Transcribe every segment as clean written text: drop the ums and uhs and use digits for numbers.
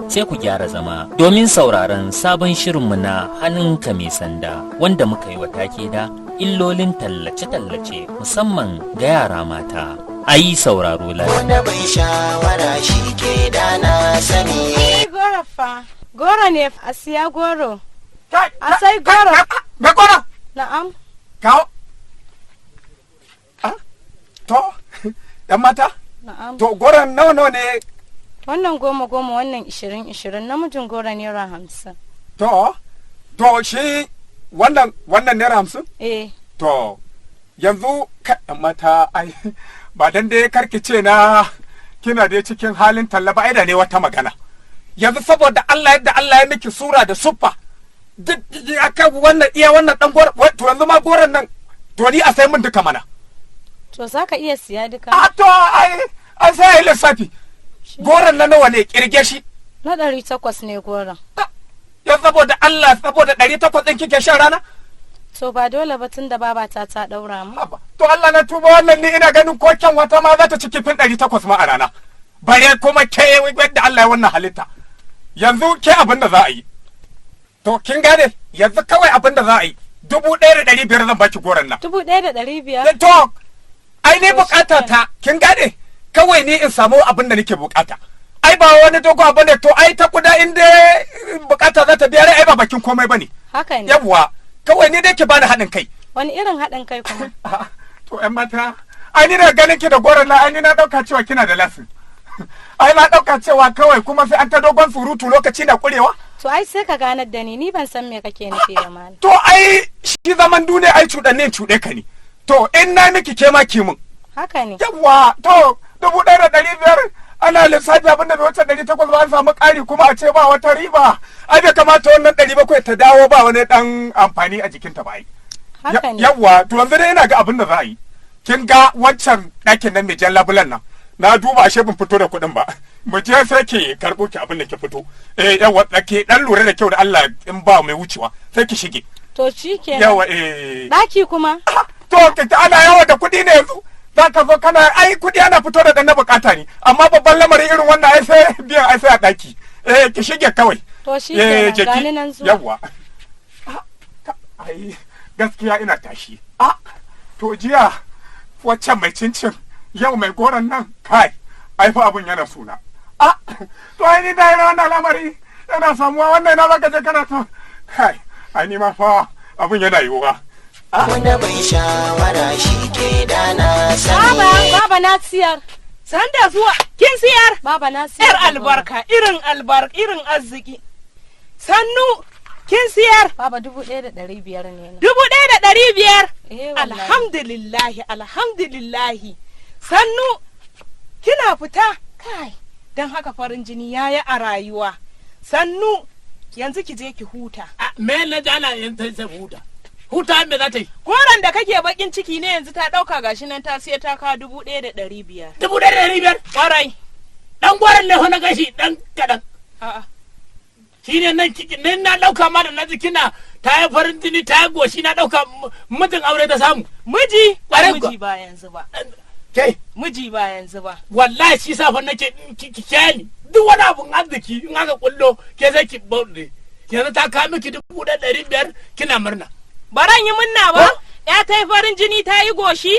Sai ku gyara zama domin sauraron sabon shirinmu na Hannunka Mai Sanda, wanda muka yi wa take da illolin tallace-tallace, musamman ga yara mata. A yi sauraro lafiya. Wanda bai shawara shi ke da na sani. Goro fa. Goro ne, a siya goro. Kai, A sai goro. Me goro? Na'am. Kawo. Ah, to, ‘yan mata? Na'am. To, goron nawa nawa ne? Wannan 10 10, wannan 20 20, namijin goro ₦50. To, shi wannan ₦50? Eh. To, yanzu ka ‘yan mata, ai, ba dan dai karki ce na kina dai cikin halin talla ba, ai da ne wata magana. Yanzu saboda Allah, yadda Allah ya miki sura da suffa, duk aka wannan iya wannan dan goro, to yanzu ma goron nan, to ni a sai min duka mana. To, za ka iya siya duka? A to, ai sai ai lissafi. Goron na nawa ne, kirge shi? Na 800 ne goron. Ya saboda Allah, saboda 800 ɗin kike shan rana? To, ba dole ba, tun da babata ta ɗaura mu. Haba, to Allah na tuba, wannan ni ina ganin ko kyan wata ma za ta ci kifin 800 ma a rana. Bare kuma ke yadda Allah ya wannan halitta. Yanzu ke, abin da za a yi. To, kin gane, yanzu kawai abin da za a yi, 1,500 zan baki goron nan. 1,500? To, ai ni To, bukata ta, kin gane, kawai ni in samu abin da nake bukata. Ai ba wani dogo abu ne, to ai ta kuda in dai bukata za ta biya rai, ai ba bakin komai bane. Haka ne. Yawwa, kawai ni dai ki bani haɗin kai. Wani irin haɗin kai kuma? To, ƴan mata, ai ni da ganin ki da goron na, ai ni na ɗauka cewa kina da lasin. Ai na ɗauka cewa kawai kuma sai an ta dogon surutu, lokaci na kurewa. To, ai sai ka ganar da ni, ni ban san me kake nufi ba, malam. To, ai shi zaman duniya ai cuɗanne in cuɗe ka ne. To, in na miki, ke ma ki mun. Haka ne. Yawwa, to 1,500 ana lissafi, abin da bai wuce 800 ba, an samu ƙari kuma a ce ba wata riba. Ai bai kamata wannan 700 ta dawo ba wani ɗan amfani a jikinta ba ai. Haka ne. Yawwa, to yanzu dai ina ga abin da za a yi. Kin ga wancan ɗakin nan mai jan labulan nan. Na duba, ashe ban fito da kuɗin ba. Mu je, sai ki karɓo ki abin da ki fito. Eh, yawwa, ke dan lura da kyau da Allah, in ba mai wucewa sai ki shige. To, shi kenan. Yawwa, eh. Ɗaki kuma? To, ka ana yawo da kuɗi ne yanzu? Za ka zo kana, ai kuɗi ana fito da ɗan na bukata ne, amma babban lamarin irin wannan ai sai biyan, ai sai a ɗaki. Eh, ki shige kawai. To, shi Eh, kenan, je ki. gani nan zuwa. Yawwa. Ah, ai gaskiya ina tashi. Ah, to jiya waccan mai cincin, yau mai goron nan, kai, ai fa abun yana suna. Ah, to ai ni da wannan lamari yana samuwa, wannan na zaka je kana to kai, ai ni ma fa abun yana yiwuwa. Wanda bai shawara shi ke da na Baba, sani. baba, na siyar. Sanda zuwa, kin siyar? Baba, na siyar Yar da goro. albarka, irin albarka, irin arziki. Sannu, kin siyar? Baba, 1,500 ne na. 1,500. Eh, wallahi. Alhamdulillahi, alhamdulillahi. Sannu, kina fita? Kai, don haka farin jini ya yi a rayuwa. Sannu, yanzu ki je ki huta. A, me na ji ana yin sai huta? Huta me za ta yi? Goron da kake bakin ciki ne, yanzu ta ɗauka, gashi nan ta siya, ta kawo 1,500. 1,500? Kwarai. Dan goron ne fa na gashi dan kaɗan. A'a. Shi ne nan kiki ne, na ɗauka ma da na ji kina ta yi farin jini, ta yi goshi, na ɗauka mijin aure ta samu. Miji? Kwarai Miji kuwa. ba yanzu ba. Ke, Miji ba yanzu ba. wallahi shi sa fa nake ki kyali. Duk wani abun arziki in aka kullo ke, sai ki bauɗe. Yanzu ta kawo miki 1,500, kina murna. Baran yi munna ba? Ko? Ya ta yi farin jini, ta yi goshi?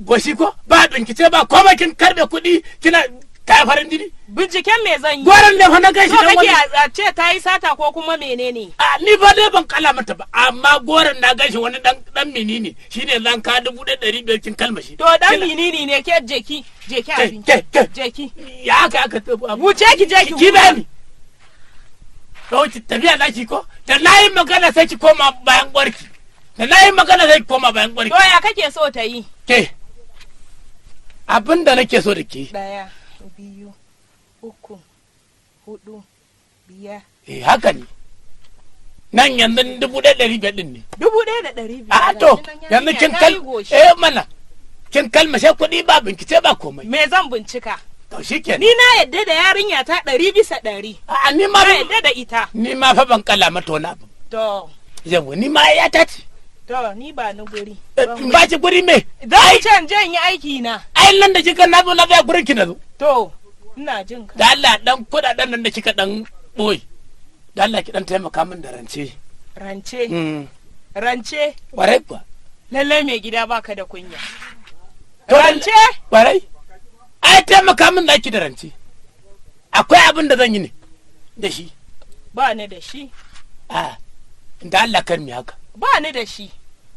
Goshi ko ba bincike ba komai, kin karbe kuɗi, kina ta yi farin jini. Binciken me zan yi? Goron ne fa na gashi So dan kake wani. a ce ta yi sata ko kuma menene? A, ni ba dai ban kala mata ba, amma goron na gashi wani dan menene shine zan ka 1,500 kin kalma shi. To, dan menene ne ke, jeki, jeki Ke abinci. ke ke. Jeki. Ya aka aka Wuce ki je ki ki huta. bani. To, ki tafiya zaki ko? Da na yi magana sai ki koma bayan gwarki. Da na yi magana sai ki koma bayan gwarki. To, ya kake so ta yi? Ke, abin da nake so da ke. Daya, biyu, uku, hudu, biyar. Eh, haka ne. Nan yanzu 1,500 ɗin ne. 1,500. A to, yanzu kin kal kal eh mana. Kin kalmashe kuɗi ba bincike ba komai. Me zan bincika? To, shikenan. Ni na yadda da yarinya ta 100%. A, ni ma Na yadda da ita. Ni ma fa ban kala mata wani abu. To, Yawa, ni ma ya ta ce. To ni ba ni guri. In ba ki guri me? Zan can je in yi aiki na. Ai nan da kika nazo na zai gurin ki nazo. To ina jin ka. Da Allah dan kudaden nan da kika dan boye. Da Allah ki dan taimaka min da rance. Rance. Rance. Kwarai kuwa. Lallai mai gida baka da kunya. To, Rance? Kwarai. Ai taimaka min zaki da rance. Akwai abin da zan yi ne da shi. Ba ni da shi. A da Allah kar mi haka. Ba ni da shi.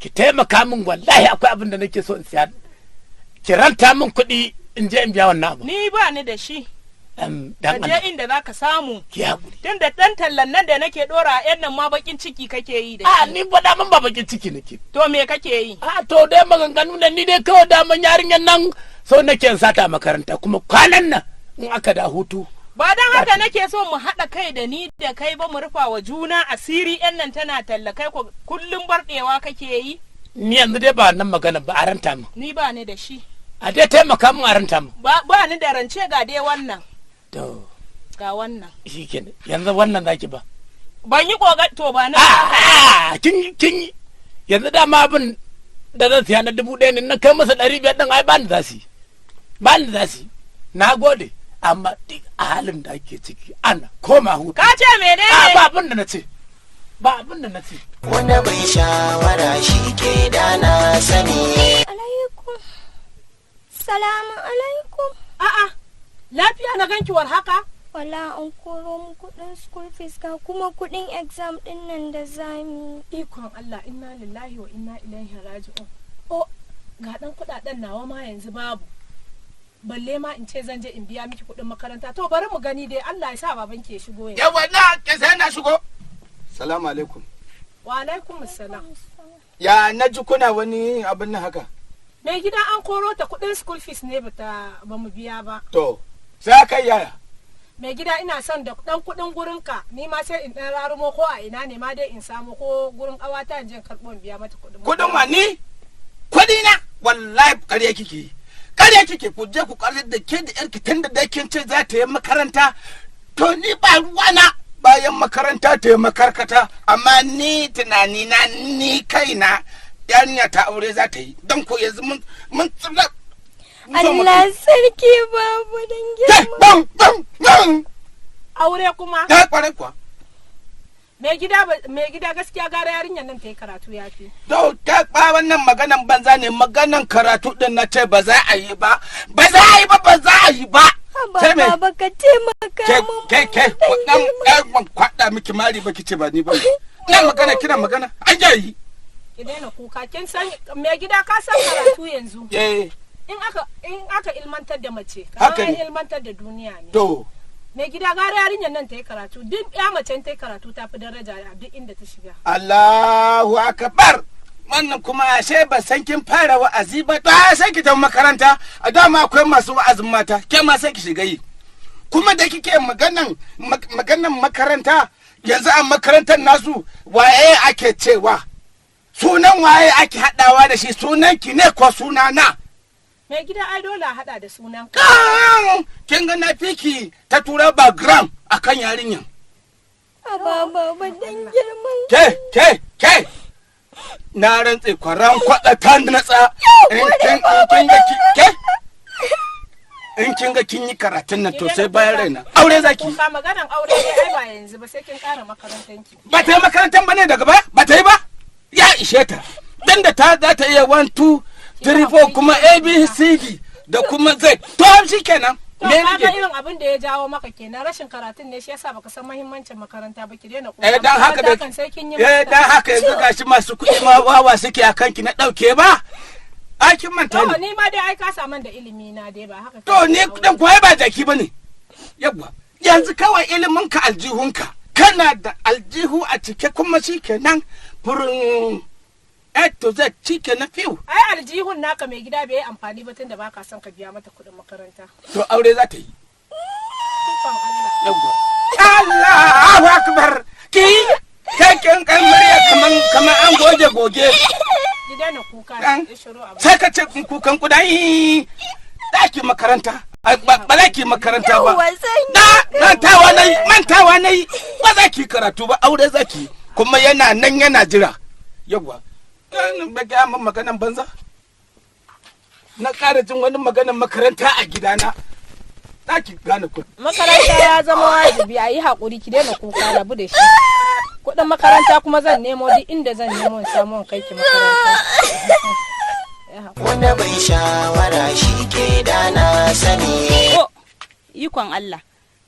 Ki taimaka min, wallahi akwai abin da nake so in siya. Ki ranta min kuɗi in je in biya wannan abu. Ni ba ni da shi. Dan Ka je Allah inda zaka samu. ki haƙuri. Tun da ɗan tallan nan da nake ɗora a yan nan ma bakin ciki kake yi da A shi. ni ba daman ba bakin ciki nake. To me kake yi? A to dai maganganu ne, ni dai kawai daman yarinyar nan so nake in sata a makaranta, kuma kwanan nan in aka da hutu. Ba don haka nake so mu haɗa kai da ni da kai ba, mu rufa wa juna asiri. Yan nan tana talla, kai ko kullum barɗewa kake yi. Ni yanzu dai ba nan magana ba, a ranta min. Ni ba ni da shi. A dai taimaka min a ranta min. Ba ni da rance, ga dai wannan. To Ga wannan. shikenan, yanzu wannan zaki ba. Ban yi ƙoƙar to ba na. A kin yanzu dama abin da zan siya na 1000 ne, na kai masa 500 ɗin, ai ba ni za su yi. Ba ni za su yi. Na gode, amma duk a halin da ake ciki ana koma hutu. Ka ce menene? A ba abin da na ce. Ba abin da na ce. Wanda bai shawara shi ke da na sani. Alaikum. Salamu alaikum. A'a. Lafiya na ganki war haka? Wala an koro mu kudin school fees, ga kuma kudin exam din nan da zamu yi. Ikon Allah, inna lillahi wa inna ilaihi raji'un. Oh, ga dan kudaden nawa ma yanzu babu. Balle ma in ce zan je in biya miki kudin makaranta. To bari mu gani dai, Allah ya sa baban ke shigo yanzu. Yawa na ke sai na shigo. Salamu alaikum. Wa alaikum assalam. Ya na ji kuna wani abin nan haka? Mai gida, an koro ta kudin school fees ne bata ba mu biya ba. To sai kai yaya? Mai gida, ina son da dan kudin gurinka, ni ma sai in dan rarumo ko a ina ne ma dai in samu, ko gurin kawata in je in karbo in biya mata kudin. Kudin wa ni? Kudi na? Wallahi ƙarya kike yi. Ƙarya kike. Ku je ku ƙarar da ke da yarki, tunda da kin ce za ta yi makaranta. To ni ba ruwana, bayan makaranta ta yi makarkata, amma ni tunani na, ni kaina yarinya ta aure za ta yi, don ko yanzu mun tsira mun zo mu- Allah sarki babu dan Ke, girma. bam bam bam. Aure kuma? Ta kware kuwa. Mai gida, gaskiya gara yarinyar nan ta yi karatu yafi. To ta ba wannan maganan banza ne, maganan karatu din na ce ba za a yi ba, ba za a yi ba, ba za a yi ba. Haba Sai me? baba, ka taimaka Ke mun. ke ke Dan dan girma. dan ban kwada miki mari ba, kice ba ni ba. Ina magana kina magana an yayi. Ki daina kuka, kin san mai gida, ka san karatu yanzu. Eh. In aka ilmantar da mace, Haka kamar an ne. ilmantar da duniya ne. To Mai gida, gara yarinyar nan ta yi karatu, duk ya mace ta yi karatu ta fi daraja a duk inda ta shiga. Allahu akbar. Wannan kuma ashe ba san kin fara wa'azi ba. To ai sai ki tafi makaranta, a dama akwai masu wa'azin mata, ke ma sai ki shiga yi. Kuma da kike maganan makaranta, yanzu a makarantar nasu waye ake cewa sunan waye ake haɗawa da shi, sunan ki ne ko sunana? Mai gida, ai dole a hada da sunan ka. Kan kin ga na fiki ta tura background akan yarinyan. Haba baba, dan girman. Ke ke ke, na rantse kwaran kwaɗa ta natsa, in kin ga ke, in kin ga kin yi karatun nan, to sai bayan raina aure zaki. Kuka maganan aure ne, ai ba yanzu ba, sai kin kara makarantanki. Ba ta yi makarantar ba ne daga ba, ba ta yi ba, ya ishe ta, dan da ta za ta iya 1 2 3 4 kuma A B C D da kuma Z, to shi kenan. To Me kaga nake irin abin da ya jawo maka kenan, rashin karatun ne, shi yasa baka san muhimmancin makaranta ba. Ki daina kuka. Eh, dan haka da Makaranta kan sai kin yi eh, mata. dan haka yanzu gashi masu kuɗi ma wawa suke akan ki na ɗauke ba, ai kin manta To ne. ni ma dai ai ka saman da ilimi na dai, ba haka. To ni dan koyi ba jaki bane. Yawwa, yanzu kawai ilimin ka aljihunka, kana da aljihu a cike, kuma shikenan, furin A to Z, shikenan, fiw. Ai aljihun naka mai gida bai yi amfani ba, tunda baka son ka biya mata kuɗin makaranta. To aure za ta yi. Ikon Allah. Yawwa, Allahu akbar, ki kai kin kan murya kaman an goge goge. Ki daina kuka. Dan, ki shiru abu. Sai ka ce kukan kudayi daki makaranta. Ai, ba za ki makaranta ba. Yawwa zan yi. Na mantawa nayi, mantawa nayi, ba za ki karatu ba, aure za ki, kuma yana nan yana jira. Yawwa. Kan gaya min maganan banza. Na ƙara jin wani maganan makaranta a gidana. Za ki gane ku. Makaranta ya zama wajibi, a yi haƙuri, ki daina kuka, rabu da shi. Kuɗin makaranta kuma zan nemo, duk inda zan nemo in samu in kai ki makaranta. Wanda bai shawara shi ke da na sani. Oh, ikon Allah.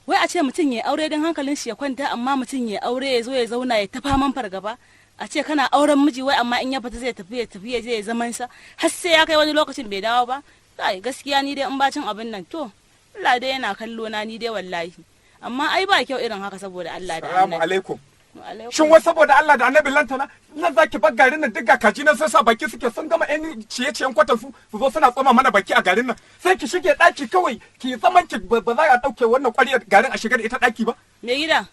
Wai a ce mutum ya aure don hankalin shi ya kwanta, amma mutum ya aure ya zo ya zauna ya ta faman fargaba. A ce kana auren miji wai, amma in ya fita zai tafi, ya tafi ya je ya zaman sa har sai ya kai wani lokacin bai dawo ba. Kai, gaskiya ni dai in bacin abin nan, to Allah dai yana kallo na ni dai wallahi. Amma ai ba kyau irin haka, saboda Allah da Salamu Annabi. alaikum. Wa alaikum. Shin wai saboda Allah da Annabi, lantana nan zaki bar garin nan, duk ga kaji nan sun sa baki suke, sun gama yan ciye-ciyen kwatan su, su zo suna tsoma mana baki a garin nan, sai ki shige daki kawai ki zaman ki, ba za a dauke wannan ƙwaryar garin a shiga da ita daki ba? Mai gida,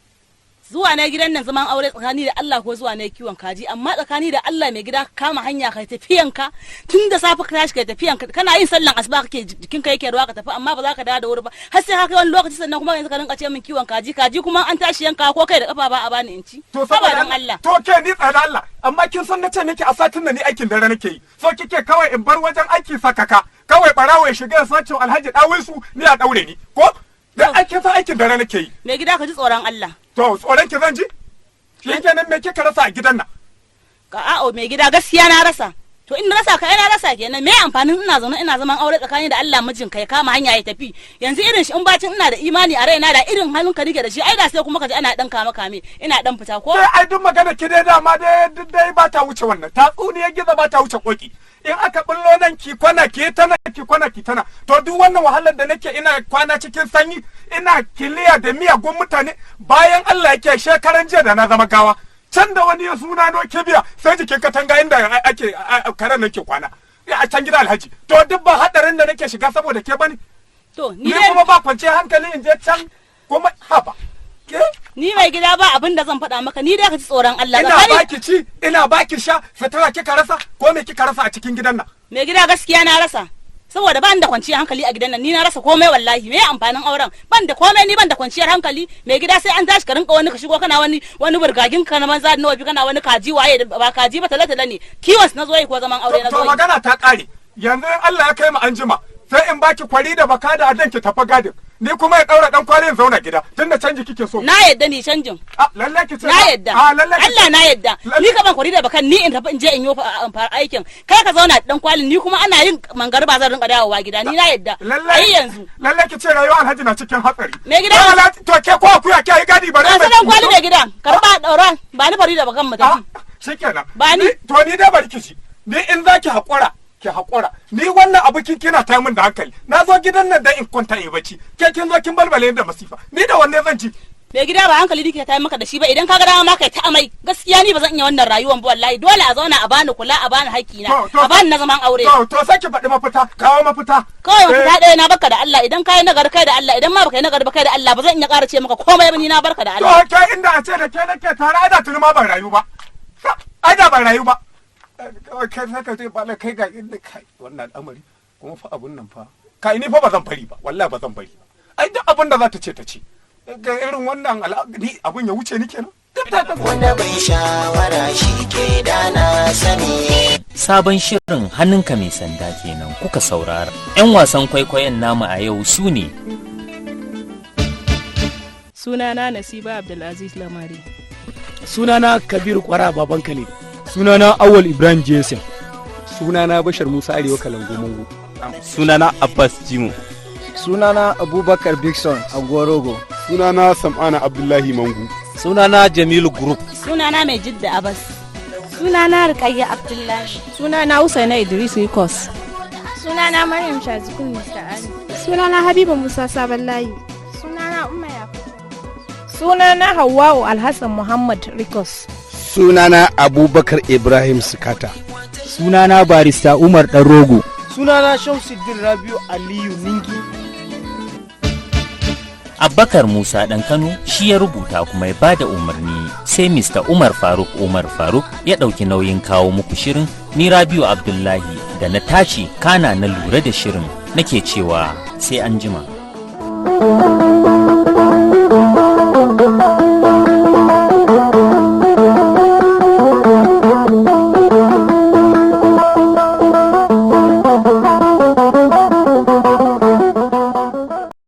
zuwa na gidan nan zaman aure tsakani da Allah ko zuwa na kiwon kaji? Amma tsakani da Allah, mai gida, kama hanya kai tafiyan ka tun da safe, ka tashi kai tafiyan ka, kana yin sallan asuba kake jikin ka yake ruwa, ka tafi, amma ba za ka dawo da wuri ba har sai ka kai wani lokaci. Sannan kuma yanzu ka rinka ce min kiwon kaji, kaji kuma an tashi yanka ko kai da kafa ba a bani in ci. To haba saboda dan Allah. To ke, ni tsada Allah, amma kin san nace miki a satin nan ni aikin dare nake yi, so kike kawai in bar wajen aiki sakaka, kawai barawo ya shiga ya sace wa Alhaji dawinsu, ni a daure ni ko dan aikin san aikin dare nake yi. Mai gida, ka ji tsoron Allah. To tsoron ki zan ji? Shi kenan, me kika rasa a gidan nan? Ka a'o, mai gida, gaskiya na rasa. To in na rasa ka, ai na rasa kenan. Me amfanin ina zaune ina zaman aure tsakani da Allah, mijin ka ya kama hanya ya tafi? Yanzu irin shi, in bacin ina da imani a raina, da irin halin ka nike da shi, ai da sai kuma ka ji ana dan kame kame, ina dan fita ko. Sai ai duk magana ki dai dama dai duk dai ba ta wuce wannan tatsuniyar gizo, ba ta wuce koki. In aka bullo nan ki kwana ki tana, ki kwana ki tana. To duk wannan wahalar da nake, ina kwana cikin sanyi, ina kiliya da miyagun mutane, bayan Allah yake shekaran jiya da na zama gawa can da wani ya suna no kibiya sai jikin katanga inda ake karen nake kwana a can gida Alhaji. To duk ba hadarin da nake shiga saboda ke bane? To ni ni dai kuma ba kwanciyar hankali in je can kuma, haba ke. Ni mai gida, ba abin da zan faɗa maka, ni dai ka ji tsoron Allah. Ina baki ci, ina baki sha, sutura kika rasa ko me kika rasa a cikin gidan nan? Mai gida, gaskiya na rasa, saboda ban da kwanciyar hankali a gidan nan. Ni na rasa komai wallahi. Me amfanin auren? Ban da komai, ni ban da kwanciyar hankali. Mai gida, sai an tashi ka rinka wani ka shigo kana wani burgagin ka na banza na wabi, kana wani kaji waye da ba kaji ba, tale tale ne. Kiwon su na zo yi ko zaman aure na To zo yi? magana ta kare. Yanzu in Allah ya kai mu anjima, sai in baki kwari da baka da adan ki tafi gadin, ni kuma ya daura dan kwali in zauna gida, tunda canji kike so. Na yadda, ni canjin. A lalle ki ce Na yadda. A lalle ki Allah na yadda. Ni ka ban kwari da bakan, ni in tafi in je in yi aikin, kai ka zauna da dan kwalin, ni kuma ana yin mangarba zan rinka dawowa gida. Ni na yadda. Lalle Ai yanzu lalle ki ce rayuwar Alhaji na cikin hatsari. Mai gida. Don Alhaji- to ke ko akuya ke yi gadi bare Ba dan kwali, mai gida, karba daura, ba ni fari da bakan mu tafi. Shikenan. Ba ni. To ni dai bari ki ci, ni in zaki hakura ki hakura. Ni wannan abu kin kina ta min da hankali. Na zo gidan nan dan in kwanta in bacci, ke kin zo kin balbale ni da masifa. Ni da wanne zan ci? Mai gida, ba hankali nake ta maka da shi ba. Idan ka ga dama ma kai ta amai. Gaskiya ni ba zan iya wannan rayuwan ba wallahi. Dole a zauna a bani kula, a bani haƙƙi na, a bani na zaman aure. To sai ki faɗi mafita, kawo mafita. Kawai mafita ɗaya, na barka da Allah. Idan ka yi nagari, kai da Allah. Idan ma baka yi nagari ba, kai da Allah. Ba zan iya ƙara ce maka komai ba, ni na barka da Allah. To ke, inda a ce da ke nake tare, ai da tuni ma ban rayu ba, ai da ban rayu ba. Kai sai ka ce ba kai ga inda kai wannan al'amari kuma fa abun nan fa, kai ni fa ba zan bari ba wallahi, ba zan bari ba. Ai duk abun da za ta ce ta ce, ga irin wannan ni abun ya wuce ni kenan. Wanda bai shawara shi ke da na sani. Sabon shirin Hannunka Mai Sanda kenan kuka saurara. 'Yan wasan kwaikwayon namu a yau su ne: Sunana Nasiba Abdulaziz Lamari. Sunana Kabiru Kwara Baban Khalid. Sunana Awal Ibrahim Jason. Sunana Bashar Musa Arewa Kalango Mango. Sunana Abbas Jimo. Sunana Abubakar Bigson Agorogo. Sunana Sam'ana Abdullahi Mangu. Sunana Jamilu Group. Sunana Mai Jidda Abbas. Sunana Rukayya Abdullahi. Sunana Usaina Idris Rikos. Sunana Maryam Shazikun Mr. Ali. Sunana Habiba Musa Sabon Layi. Sunana Umma Yakubu. Sunana Hawwa'u Alhassan Muhammad Rikos. Sunana Abubakar Ibrahim Sukata. Sunana Barista Umar Ɗanrogo. Sunana Shamsuddin Rabiu Aliyu Ningi. Abbakar Musa ɗan Kano shi ya rubuta kuma ya bada umarni, sai Mr. Umar Faruk Umar Faruk ya ɗauki nauyin kawo muku shirin. Ni Rabiu Abdullahi da na tashi kana na lura da shirin nake cewa sai an jima.